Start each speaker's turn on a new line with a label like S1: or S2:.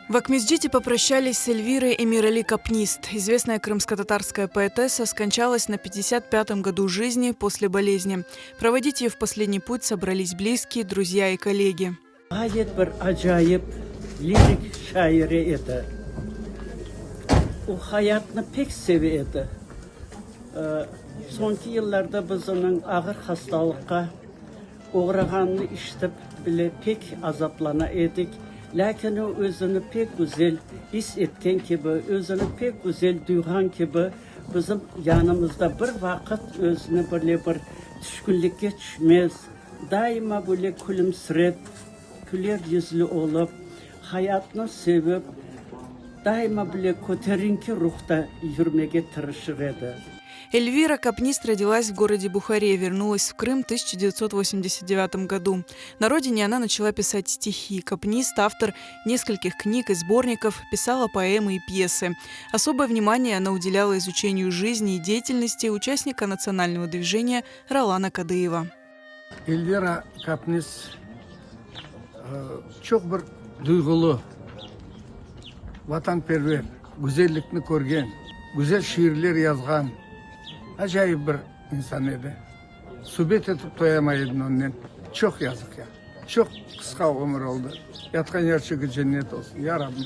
S1: В Акмесджите попрощались с Эльвирой Эмирали Капнист. Известная крымско-татарская поэтесса скончалась на 55-м году жизни после болезни. Проводить ее в последний путь собрались близкие, друзья и коллеги.
S2: Ğayet bir acayip lirik şaire edi. O, hayatnı pek seve edi. Soñki yıllarda biz onıñ ağır hastalıqqa oğrağanını işitip bile pek azaplana edik. Lâkin o, özüni pek güzel is etken kibi, özüni pek güzel duyğan kibi, bizim yanımızda bir vaqıt özüni böyle bir tüşkünlikke tüşmez, Daima böyle külümsirep, küler yüzlü olıp, hayatnı sevip, daima böyle köterinki ruhta yürmege tırışır edi.
S1: Эльвира Капнист родилась в городе Бухаре, вернулась в Крым в 1989 году. На родине она начала писать стихи. Капнист – автор нескольких книг и сборников, писала поэмы и пьесы. Особое внимание она уделяла изучению жизни и деятельности участника национального движения Ролана Кадыева.
S3: Elvira Kapnist çoq bir duyğulı, vatanperver, güzellikni körgen, güzel şiirler yazğan acayip bir insan edi. Subet etip toyamay ediñ onnen. Çoq yazıq ya. Çoq qısqa ömür oldı. Yatqan yerçigi cennet olsun, ya Rabbim.